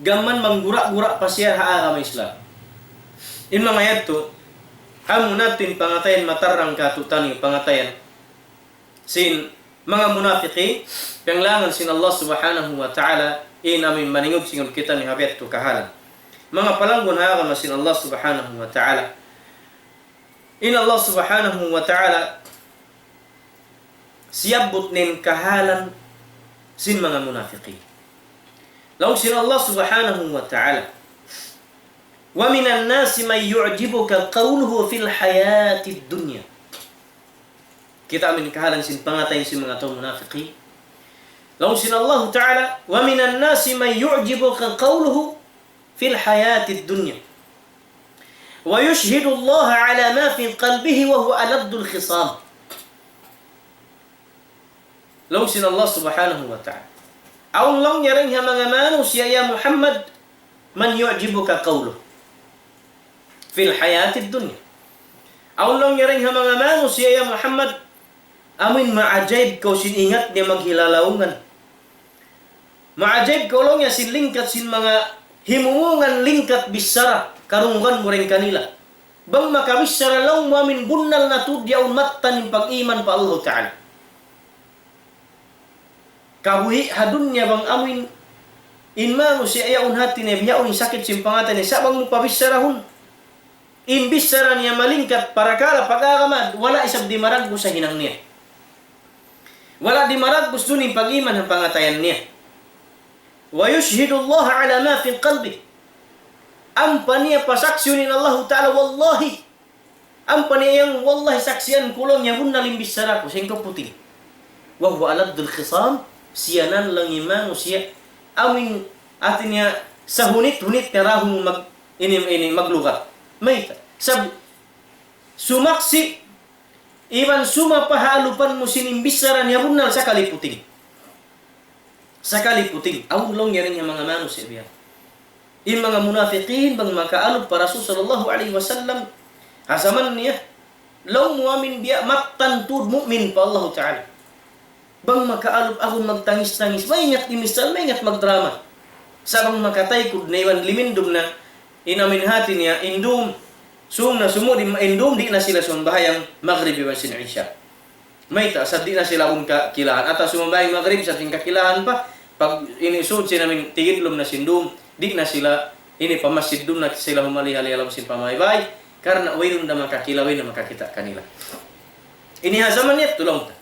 Gam mayan manggura-gura pa siya ha agama Islam. In manga yadtu, amu na yadtu in pangatayan matarrang kātu'niyu, pangatayan sin manga munafiqin, piyanglangan sin Allah Subhanahu wa Ta'ala, in amu in maningud-singud kitaniyu ha biya' yadtu kahalan. Manga palangguan ha agama sin Allah Subhanahu wa Ta'ala. In Allah Subhanahu wa Ta'ala, siyabbut niya in kahalan sin manga munafiqin. Laung sin Allah Subhanahu wa Ta'ala, ومن الناس من يعجبك قوله في الحياة الدنيا. Kita' amin kahalan sin pangatayan sin manga tau munafiqin. Laung sin Allahu Ta'ala, ومن الناس من يعجبك قوله في الحياة الدنيا ويشهد الله على ما في قلبه وهو ألد الخصام. Laung sin Allah Subhanahu wa Ta'ala. Awn laung niya dayn ha manga manusiya' ya Muhammad, من يعجبك قوله في الحياة الدنيا. Awn laung niya dayn ha manga manusiya' ya Muhammad, amuin maajaib kaw sin ingat niya maghilalaungan. Maajaib kaw laung niya sin lingkat sin manga himumungan lingkat bichara, karungugan mu dayn kanila. Bang makabichara laung mu amin bunnal na tuud yaun mattan in pag-iman pa Allahu Ta'ala. Kabuhi' ha dunya bang amuin in manusiya' yaun hati niya bihaun in sakit sin pangatayan niya, sa' bang mu pabicharahun in bichara niya malingkat parakala' pag-agama, wala' isab dimaragbus ha hinang niya. Wala' dimaragbus duun in pag-iman ha pangatayan niya. ويشهد الله على ما في قلبه. Ampa niya pasaksiyun in Allahu Ta'ala, wallahi. Ampa niya yan, wallahi, saksian ku laung niya bunnal in bichara ku, sa' in kaw puting. وهو ألد الخصام, siya na laung in manusiya'. Amuin hati niya sahunit-hunit karahun mag-, ini, ini, magluga. Mayta'? Sab-, sumaksi', iban sumapa ha alupan mu sin in bichara niya bunnal sakali puting. Sakali puting, awn laung niya dayn ha manga manusiya' biya'. In manga munafiqin, bang makaalup pa Rasul sallallahu alayhi wasallam, ha jaman niya, laung mu amin biya' mattan tuud mu'min pa Allahu Ta'ala. Bang makaalup agun magtangis-tangis, maingat imisal, maingat magdrama. Sa' bang makataykud na iban limindum na, in amin hati niya, in dum, sung na sumūd in dum, di' na sila sumambahayang Maghrib iban sin Isha. Mayta', sa' di' na sila agun kakilahan. Atawa sumambahayang Maghrib, sa' sin kakilahan pa, pag ini sūd sin amin tigidlum na sin dum, di' na sila ini pa masjid, duun na sila humali-hali ha lawm sin pamaybay, karna' wayruun da makakila, wayruun da makakita' kanila. Ini ha jaman yadtu laung ta.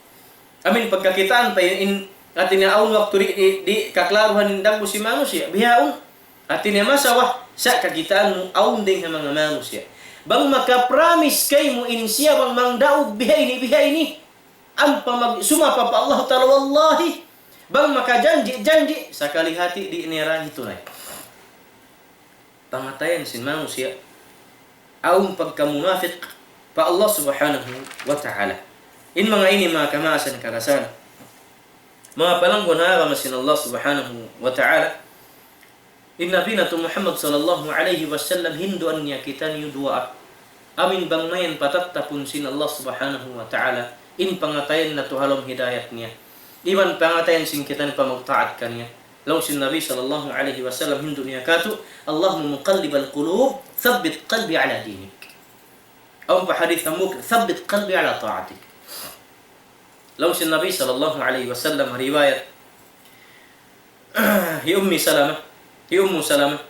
Amin pagkakitaan pa in, in, hati niya awn waktu di', di', di' kaklaruhan in dagbus sin manusiya'. Bihaun, hati niya masawa, sa' kakitaan mu awn dayn ha manga manusiya'. Bang makapramis kaymu in siya bang mangdaug biha ini, biha ini. Ampa mag-, sumapa pa Allah Ta'ala, wallahi. Bang makajanji', janji', sakali hati di' niya ra hitunay. Pangatayan sin manusiya' awn pagkamunafiq pa Allah Subhanahu wa Ta'ala. In manga ini manga kamaasan kalasahan. Manga palanggun ha agama sin Allah Subhanahu wa Ta'ala. In Nabi natu' Muhammad sallallahu alayhi wasallam hinduan niya kitaniyu duwaa. Amin bang mayan patattapun sin Allah Subhanahu wa Ta'ala. In pangatayan natu' ha lawm hidayat niya. Iban pangatayan sin kitaniyu pa magtaat kaniya. Laung sin Nabi sallallahu alayhi wasallam hindu' niya katu', اللهم مقلب القلوب ثبت قلبي على دينك. Awn pa hadith hambuuk, ثبت قلبي على طاعتك. Laung sin Nabi sallallahu alayhi wasallam riwayat hi Ummi Salama, hi Ummu Salama.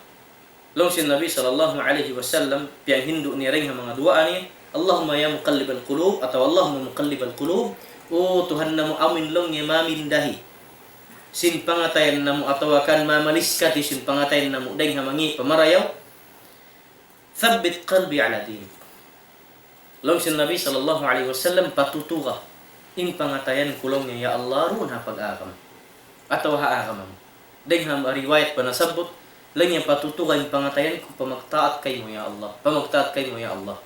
Laung sin Nabi sallallahu alayhi wasallam, piyanghindu' niya dayn ha manga duwaa niya, اللهم يا مقلب القلوب, atawa اللهم مقلب القلوب, O Tuhan namu' amin laung niya mamindahi sin pangatayan namu' atawa kan mamaliskati sin pangatayan namu' dayn ha manga pamarayaw, ثبت قلبي على دينك. Laung sin Nabi sallallahu alayhi wasallam, patutuga in pangatayan ku laung niya, ya Allah, duun ha pag-agama. Atawa ha agama mu. Dayn ha riwayat pa nasabbut, laung niya patutuga in pangatayan ku pa magtaat kaymu, ya Allah. Pa magtaat kaymu, ya Allah.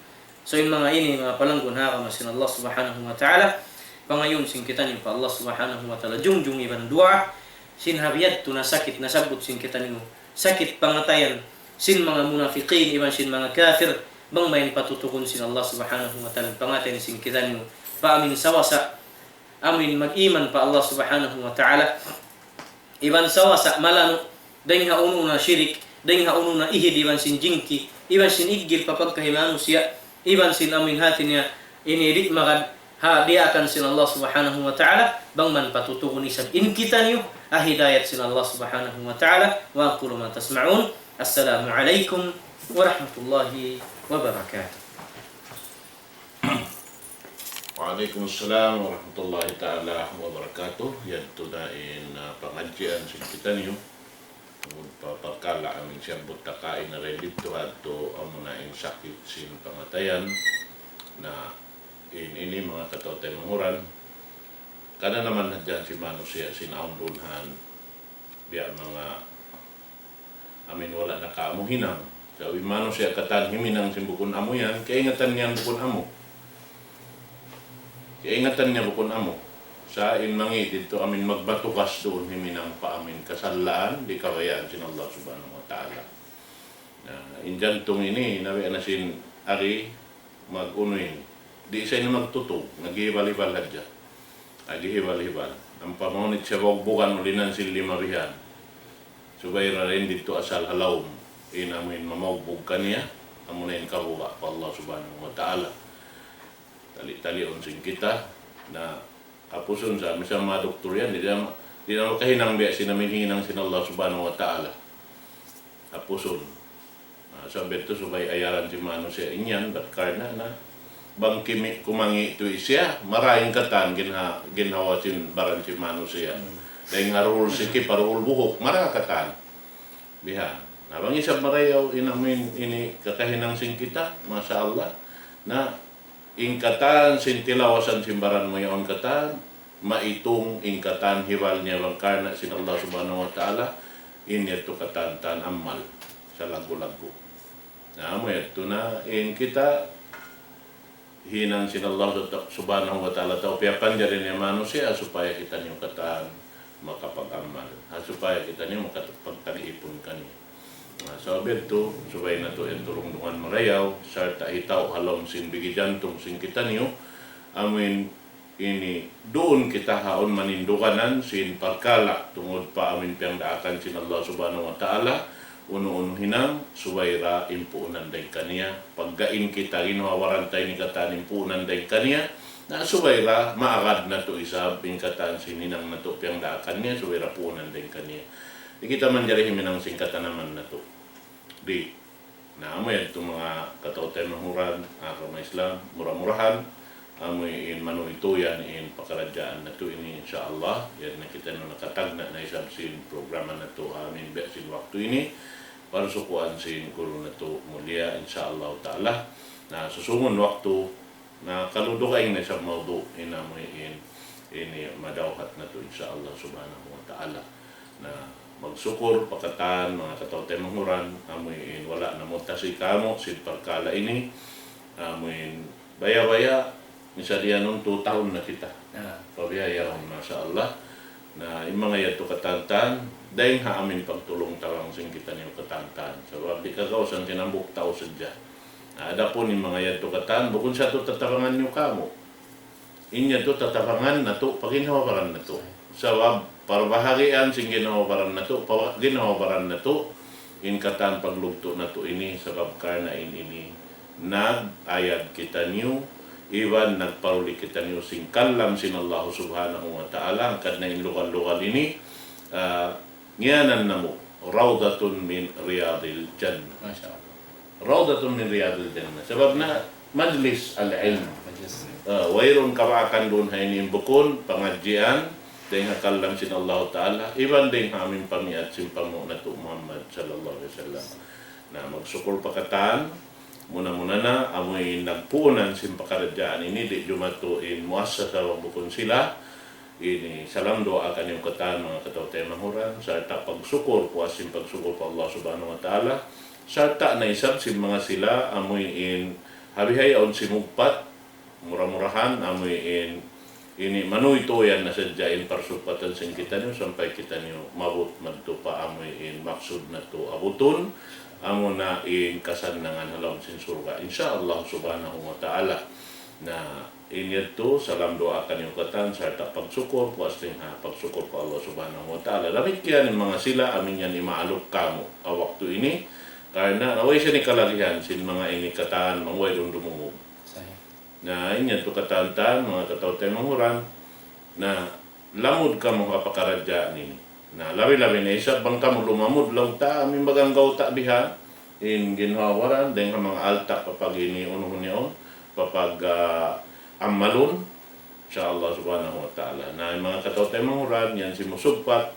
So, in manga ini, manga palanggun ha agama sin Allah Subhanahu wa Ta'ala, pangayuun sin kitaniyu pa Allah Subhanahu wa Ta'ala, jungjung iban duwaa, sin ha biya' yadtu na sakit nasabbut sin kitaniyu, sakit pangatayan sin manga munafiqin iban sin manga kafir, bang mayan patutugun sin Allah Subhanahu wa Ta'ala pangatayan sin kitaniyu, pa amin sawasa, amin mag-iman pa Allah Subhanahu wa Ta'ala, iban sawasa malanu', dayn ha unu-unu na shirik, dayn ha unu-unu na ihid iban sin jingki, iban sin iggil pa pagkahi manusiya', iban sin amin hati niya, ini di' magad ha diyaakan sin Allah Subhanahu wa Ta'ala, bang man patutugun isab in kitaniyu, ha hidayat sin Allah Subhanahu wa Ta'ala. وأقول ما تسمعون. السلام عليكم ورحمة الله وبركاته. وعليكم السلام ورحمة الله تعالى وبركاته. Yadtu na in, ah, pangadjian sin kitaniyu. Tungud pa parkala' amin siyabbut ta kaina dayn didtu ha yadtu sakit sin pangatayan. Na in ini manga kataw-taymanghuran, kada naman hadja sin manusiya' sin awn duun han biya' manga amin wala' na kaamu hinang. Sa' in manusiya' katan himinang sin bukun amu yan, kaingatan niya bukun amu. Kaingatan niya bukun amu. Sa' in mangi' didtu amin magmatugas duun himinang pa amin kasalaan, di' kabayaan sin Allah Subhanahu wa Ta'ala. Na, in jantung ini, nabi na sin ari, mag-unu ini. Di' sa ini magtutug, naghihibal-hibal hadja. Naghihibal-hibal. Ampa mahunit siya bugbugan ulinan sin lima bihan. Subay ra in didtu asal ha lawm. In amu in mamaugbug kaniya, amu na in kabuga' pa Allah Subhanahu wa Ta'ala. Tali-taliun sin kita, na hapusun sa, misan manga doktor yan, di' na, di' na makahinang biya' sin amin hinang sin Allah Subhanahu wa Ta'ala. Hapusun. Ah, sabab yadtu subay ayaran sin manusiya' in yan, bat karna' na, bang kimi-, kumangi' tuud siya, marayaw katan ginha-, ginhawa sin baran sin manusiya'. Hmm. Dayn ha duhul siki pa duhul buhuk, marayaw katan. Bihan. Na bang isab marayaw in amin ini kakahinang sin kita, masha Allah. Na in katan sin tilawasan sin baran mu yaun katan, maitung in katan hibal niya bang karna' sin Allah Subhanahu wa Ta'ala, in yadtu katan-katan amal salaggu'-laggu'. Na amu yadtu na in kita hinang sin Allah Subhanahu wa Ta'ala tau piyapanjari niya manusiya' supaya kitaniyu katan makapag-amal. Ha, supaya kitaniyu makapagtag-ipun kaniya. Na, sabab yadtu, subay natu' yan tulung-tulungan marayaw, sarta' hitaw ha lawm sin bigi jantung sin kitaniyu, amuin ini duun kita ha awn maninduganan sin parkala' tungud pa amuin piyangdaakan sin Allah Subhanahu wa Ta'ala, unu-unu hinang, subay da in puunan dayn kaniya. Pagga in kita ginhawa-baran ta ini katan in puunan dayn kaniya, na subay da maagad natu' isab in katan sin hinang natu' piyangdaakan niya, subay da puunan dayn kaniya. Di' kita manjari himinang sin katanaman natu'. Di'. Na, amu yadtu manga kataw-taymanghuran, agama Islam, mura-murahan, amu in manuytuyan in pakaradjaan natu' ini, insya Allah. Yan na kitaniyu nakatagna' na isab sin programa natu' amin biya' sin waktu ini. Parsukuan sin guru natu' mulia, insya Allah Ta'ala. Na, susungun waktu, na kalu dugaing na isab mawdu' in amu in, ini madawhat natu', insya Allah Subhanahu wa Ta'ala. Na, magsukur pa katan, manga kataw-taymanghuran, amu in wala' na mutasi kamu sin parkala' ini, amu in baya'-baya', misan diyanun tu tahun na kita. Ah. Pabiya' yaun, masha Allah. Na, in manga yadtu katan-katan, dayn ha amin pagtulung-tabang sin kitaniyu katan-katan. Sabab di' kagausan sin hambuuk tau sadja. Na, adapun in manga yadtu katan, bukun sa tu tatabangan niyu kamu. In yadtu tatabangan natu', pa ginhawa-baran natu'. Sabab, parbahagian sin ginhawa-baran natu', pa ginhawa-baran natu', in katan paglugtu' natu' ini, sabab karna' in ini, nag-ayad kitaniyu, iban nagparuli kitaniyu sin kalam sin Allah Subhanahu wa Ta'ala, hangkan na in lugal-lugal ini, ah, ngiyanan namu', Rawdatun min Riyadil Jannah. Masha Allah. Rawdatun min Riyadil Jannah. Sabab na majlis al-ilm. Majlis. Ah, wayruun kabaakan duun ha ini bukun pangadjian, dayn ha kalam sin Allah Ta'ala, iban dayn ha amin pamiat sin panghu' natu' Muhammad sallallahu alayhi wasallam. Na, magsukur pa katan, muna-muna na, amuin nagpuunan sin pakaradjaan ini, di' jumatu in muassasa bang bukun sila, ini salam duwaa kaniyu katan manga kataw-taymanghuran, sarta' pagsukur, puas sin pagsukur pa Allah Subhanahu wa Ta'ala, sarta' na isab sin manga sila, amuin ha bihaun simugpat, mura-murahan, amuin ini manuytuyan na sadja in parsugpatan sin kitaniyu, sampay kitaniyu maabut madtu pa amuin maksud natu' abutun, amuna in kasannangan ha lawm sin surga', insya Allah Subhanahu wa Ta'ala. Na, in yadtu, salam duwaa kaniyu katan, sarta' pagsukur, puas dayn ha pagsukur pa Allah Subhanahu wa Ta'ala. Damikkiyan in manga sila, amin yan imaaluk kamu', ha waktu ini, karna' way siya ini kalagihan, sin manga ini katan, manga way duun dumungug. Sahih. Na, in yadtu katan-katan, manga kataw-taymanghuran, na, lamud kamu ha pakaradjaan ini. Na, labi-labi na isab bang kamu lumamud laung ta, amin bagang gauta' bihan, in ginhawa-baran, dayn ha manga alta' papag ini, unuhun yaun, papag, ah, amalun, insya Allah Subhanahu wa Ta'ala. Na, in manga kataw-taymanghuran, yan simusugpat,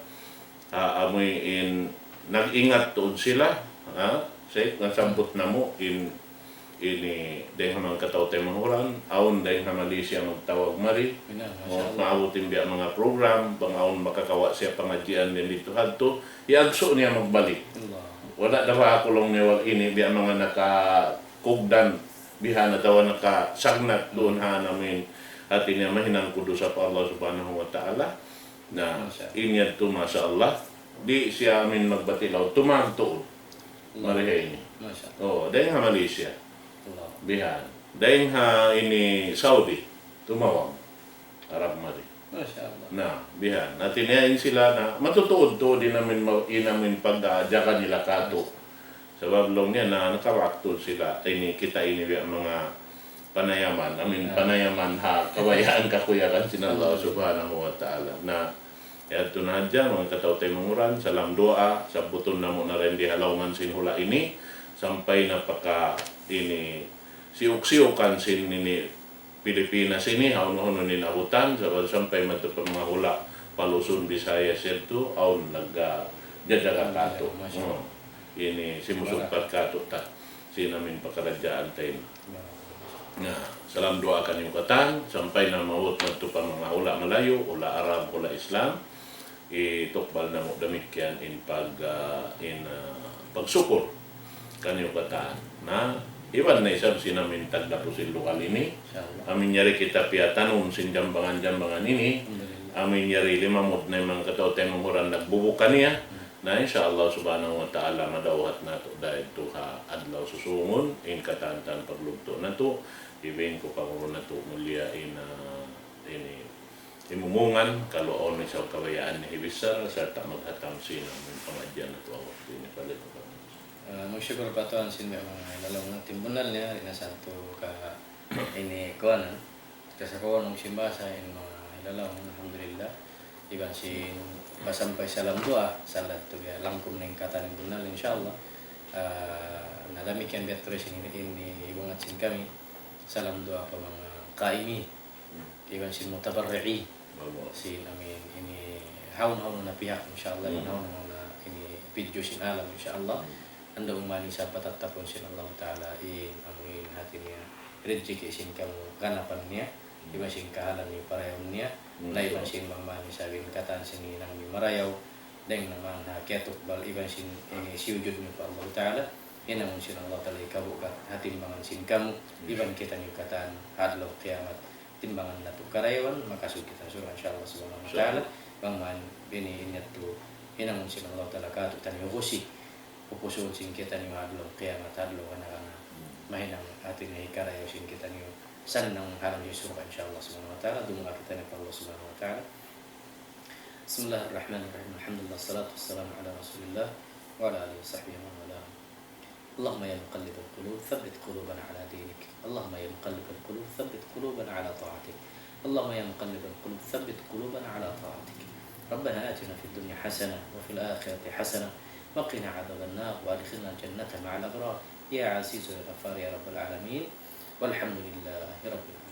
ah, amuin nag-ingat tuud sila, ha? Sa' nasabbut namu' in ini dayng ha manga kataw-taymanghuran, awn dayng ha Malaysia magtawag mari. Ina, masya Allah. Maabut in biya' manga program, bang awn makakawa' siya pangadjian dayn didtu hadtu, iyagsu' niya magbalik. Allah. Wala' da ba aku laung niya wal ini, biya' manga nakakugdan, bihan atawa nakasagnat duun ha amin. Hati niya mahinang ku dusa pa Allah Subhanahu wa Ta'ala. Na, masya Allah. In yadtu, masya Allah, di' siya amin magbati' laung, tumagtuud. Allah. Mari ha ini. Masya Allah. Oh, dayng ha Malaysia. Allah. Bihan. Dayng ha ini Saudi. Tumawag. Arab mari. Masya Allah. Na, bihan. Hati niya in sila na, matutuud-tuud in amin ma-, in amin pagjaga nila katu'. Sabab laung niya na, nakaraktul sila. Ini, kita ini biya' manga panayaman. Amin, ah, panayaman ha, kabayaan kakuyagan sin Allah, alhamdulillah, Subhanahu wa Ta'ala. Na, yadtu na hadja, manga kataw-taymanghuran, salam duwaa, sabbutun namu' na dayn di ha lawman sin hula' ini, sampay na pa ka ini, siyuk-siyukan sin ini, Pilipinas ini, hawnu-hawnu in abutan, sabab sampay madtu pa manga hula' pa Luzon, Visayas yadtu, awn nag-, ah, jajaga katu'. Masya Allah. Hmm. Ini, simusugpat katu' ta. Sin amin pakaradjaan ta ini. Na, salam duwaa kaniyu katan, sampay na maabut madtu pa manga hula' Malayu, hula' Arab, hula' Islam. Itukbal namu' damikkiyan in pag-, ah, in, ah, pagsukur kaniyu katan. Na, iban na isab sin amin tagdapu sin lugal ini. Insya Allah. Amin yari kita piyatanum sin jambangan-jambangan ini. Alhamdulillah. Amin yari limamud na in manga kataw-taymanghuran nagbubuka niya. Hmm. Na, insya Allah Subhanahu wa Ta'ala, madawhat natu' da yadtu ha adlaw susungun, in katan-katan paglugtu' natu', iban ku pangulu natu' mulia in, ah, ini, imumungan, kalu awn isab kabayaan niya hibichara, sarta' maghatam sin amin pangadjian natu' ha waktu ini, pali pa kami. Ah, magsukur pa Tuhan sin manga hilalaung natu' bunnal niya, di' na sa tu ka ini kuwan, kasakuwan sin bahasa in manga hilalaung, alhamdulillah. Iban sin pasampay salam duwaa, sa yadtu biya' langkum na in katan bunnal, insya Allah. Ah, na damikkiyan biya' tuud sin ini, ini ibangat sin kami. Salam duwaa pa manga kaimi. Hmm. Iban sin mutabarri'i. Bagus. Sin amin ini hawnu-hawnu na pihak, insya Allah, hmm, hawnu-hawnu na ini pidju' sin alam, insya Allah. Hmm. Andu' umani sa patattapun sin Allah Ta'ala in amin hati niya, rijiki' sin kamu ganapan niya, hmm, iban sin kahalan niya parayaw niya, hmm, na iban sin mamani sa bin katan sin hinang niya marayaw, dayng na man ha kiyatukbal iban sin ini siyujud niya pa Allah Ta'ala, hinangun sin Allah Ta'ala hikabugat ha timbangan sin kamu, hmm, iban kitaniyu katan ha adlaw kiyamat. Timbangan natu' karayawan, makasud kita surga', insya Allah Subhanahu wa Ta'ala. Insya Allah. Bang man ini, ini yadtu hinangun sin Allah Ta'ala kātu'niyu husi. Pupusuhun sin kitaniyu ha adlaw kiyamat, ha adlaw kana-kana. Hmm. Mahinang hati niya hikarayaw sin kitaniyu sannang ha lawm sin surga', insya Allah Subhanahu wa Ta'ala. Duwaa kitaniyu pa Allah Subhanahu wa Ta'ala. بسم الله الرحمن الرحيم. الحمد لله والصلاة والسلام على رسول الله وعلى آله وصحبه ومن والاه. اللهم يا مقلب القلوب ثبت قلوبنا على دينك. اللهم يا مقلب القلوب ثبت قلوبنا على طاعتك. اللهم يا مقلب القلوب ثبت قلوبنا على طاعتك. ربنا آتنا في الدنيا حسنة وفي الآخرة حسنة وقنا عذاب النار وأدخلنا الجنة مع الأبرار يا عزيز يا غفار يا رب العالمين. والحمد لله رب العالمين.